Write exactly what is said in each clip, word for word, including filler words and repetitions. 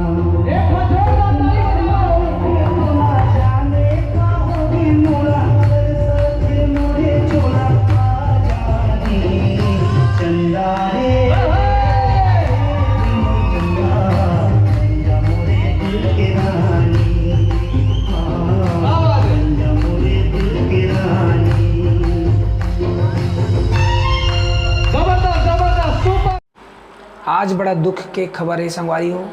एक बार जोरदार ताली बजाओ। जबरदस्त, जबरदस्त, super। आज बड़ा दुख के खबर हे संगवारी हो,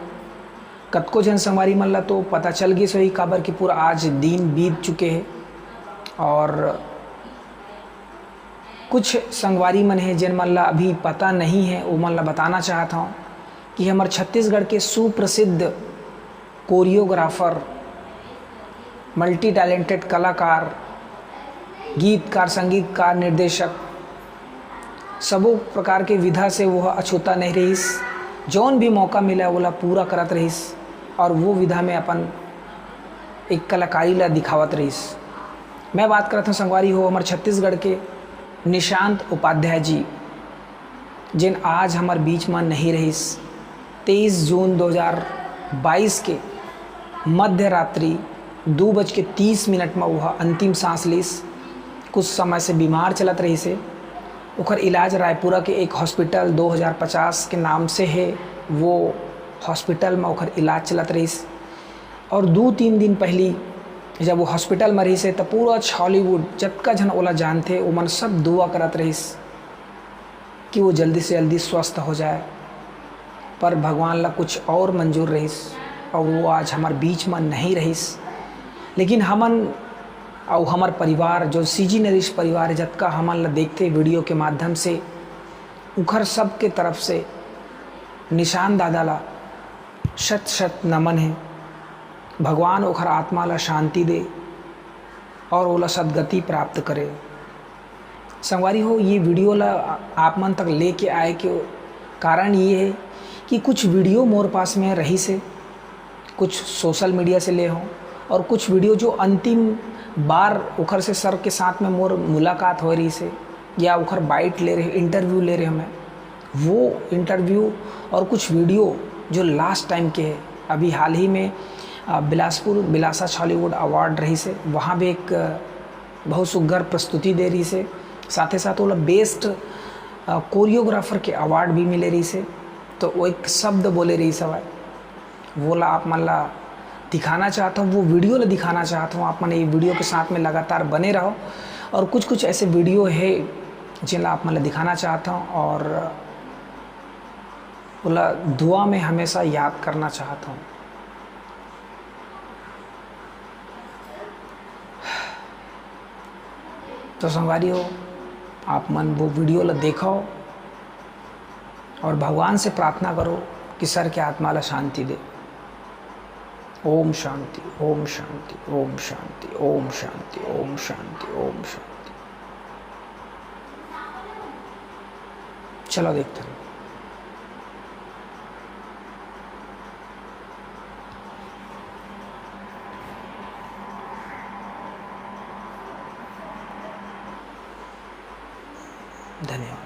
कतको झन संगवारी मन ला तो पता चल गिस होही, काबर कि पूरा आज दिन बीत चुके हे। और कुछ संगवारी मन हे, जेन मन ला अभी पता नहीं हे, वो मन ला बताना चाहत हौं कि हमर छत्तीसगढ़ के सुप्रसिद्ध कोरियोग्राफर, मल्टी टैलेंटेड कलाकार, गीतकार, संगीतकार, निर्देशक, सबो प्रकार के विधा से वो अछूता नहीं रहिस। जौन भी मौका मिला, ओला पूरा करत रहिस और वो विधा में अपन एक कलाकारी ला दिखावत रहिस। मैं बात करत हौं संगवारी हो, हमर छत्तीसगढ़ के निशांत उपाध्याय जी, जेन आज हमर बीच म नहीं रहिस। तेईस जून दो हज़ार बाईस के मध्य रात्रि दू बज के तीस मिनट म ओह अंतिम सांस लीस। कुछ समय से बीमार चलत रहिस हे। ओकर इलाज रायपुरा के एक हॉस्पिटल दो हज़ार पचास के नाम से हे, वो हॉस्पिटल म ओकर इलाज चलत रहिस। और दू तीन दिन पहली जब वो हॉस्पिटल म रहिस हे, त पूरा छॉलीवुड, जतका झन ओला जानथे, ओमन सब दुआ करत रहिस कि वो जल्दी से जल्दी स्वस्थ हो जाए। पर भगवान ला कुछ और मंजूर रहिस और वो आज हमर बीच म नहीं रहिस। लेकिन हमन अउ हमर परिवार, जो सीजी नरेश परिवार हे, जतका हमन ला देखथे वीडियो के माध्यम से, उखर सबके तरफ से निशान दादा ला शत शत नमन हे। भगवान ओखर आत्मा ला शांति दे और ओला सदगति प्राप्त करे। संगवारी हो, ये वीडियो ला आप मन तक लेके आए के कारण ये हे कि कुछ वीडियो मोर पास में रहिस हे, कुछ सोशल मीडिया से ले हों, और कुछ वीडियो जो अंतिम बार ओखर से सर के साथ में मोर मुलाकात होए रहिस हे या ओखर बाइट ले रहे, इंटरव्यू ले रहे मैं, वो इंटरव्यू और कुछ वीडियो जो लास्ट टाइम के हे, अभी हाल ही में, अ, बिलासपुर बिलासा छॉलीवुड अवार्ड रहिस हे, वहाँ भी एक, अ, बहुत सुग्घर प्रस्तुति दे रहिस हे। साथे साथ ओला बेस्ट, अ, कोरियोग्राफर के अवार्ड भी मिले रहिस हे। तो वो एक शब्द बोले रहिस हवय, वो ला आप मन ला दिखाना चाहत हौं, वो वीडियो ला दिखाना चाहत हौं। आप मन ये वीडियो के साथ में लगातार बने रहो। और कुछ कुछ ऐसे वीडियो हे, जेन ला आप मन ला दिखाना चाहत हौं और ओला दुआ में हमेशा याद करना चाहत हौं। तो संगवारी हो, आप मन वो वीडियो ला देखो और भगवान से प्रार्थना करो कि सर के आत्मा ला शांति दे। ओम शांति, ओम शांति, ओम शांति, ओम शांति, ओम शांति, ओम शांति। चलो देखते हैं। धन्यवाद।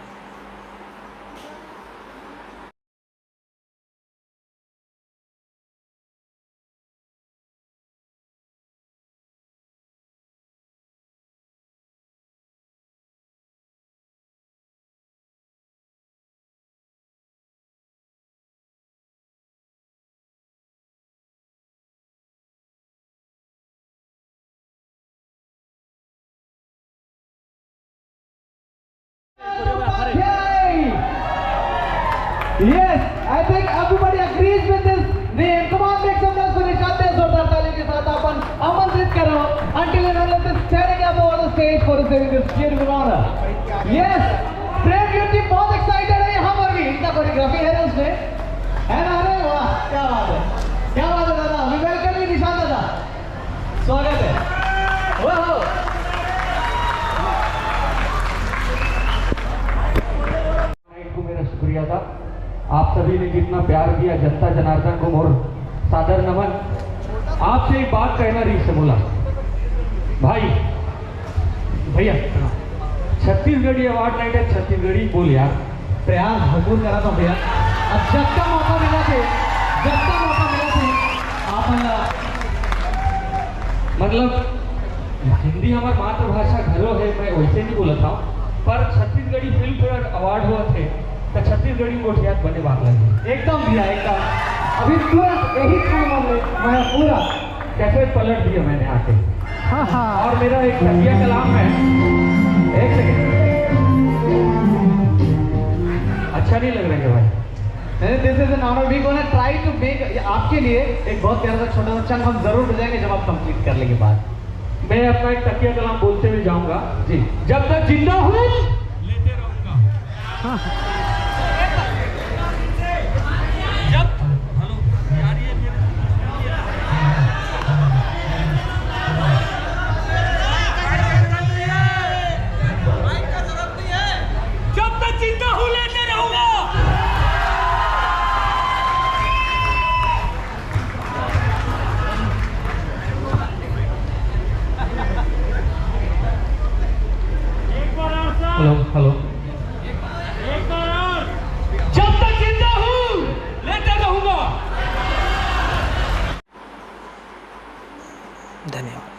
Yes, I think everybody agrees with this name. Come on, make some noise for Nishant. जोरदार ताली के साथ आपण आमंत्रित करो. Until and unless this standing up over the stage for receiving this beautiful honor. Yes, प्रेम युक्ति बहुत एक्साइटेड है यहाँ पर भी. इतना कोरियोग्राफी है ना उसमें, है ना? अरे वाह, क्या बात है, क्या बात है दादा. We welcome you, निशांत दादा. स्वागत है. वाह. को मेरा शुक्रिया था. आप सभी ने जितना प्यार दिया, जनता जनार्दन को मोर सादर नमन. आपसे एक बात कहना रही से बोला भाई, भैया, छत्तीसगढ़ी अवार्ड नाइट है, छत्तीसगढ़ी बोल यार. प्यार भरपूर करा था भैया. अब जब का मौका मिला थे, जब का मौका मिला थे, मतलब, हिंदी हमर मातृभाषा घलो हे, मैं वैसे नहीं बोलत हूँ, पर छत्तीसगढ़ी फिल्म फेयर अवार्ड होवत हे, तो छत्तीसगढ़ी गोठियात बने बात लगे। एकदम भैया, एकदम। अभी तुरंत यही क्षण में मैं पूरा कैसेट पलट दिया मैंने आके। हाँ, हाँ। और मेरा एक घटिया कलाम है, एक सेकंड, अच्छा नहीं लग रहा है भाई। नहीं, this is an honor. We gonna try to make, आपके लिए एक बहुत प्यारा सा छोटा सा चंक हम जरूर बजाएंगे जब आप कंप्लीट कर लेंगे बात। मैं अपना एक तकिया कलाम बोलते हुए जाऊंगा। जी। जब तक जिंदा हूँ, लेते रहूंगा। जब, हेलो, यार, ये मेरे जब तक जिंदा हूँ, लेते रहूंगा। एक बार और सर। Hello, hello. एक बार और। जब तक जिंदा हूँ, लेते रहूंगा। धन्यवाद।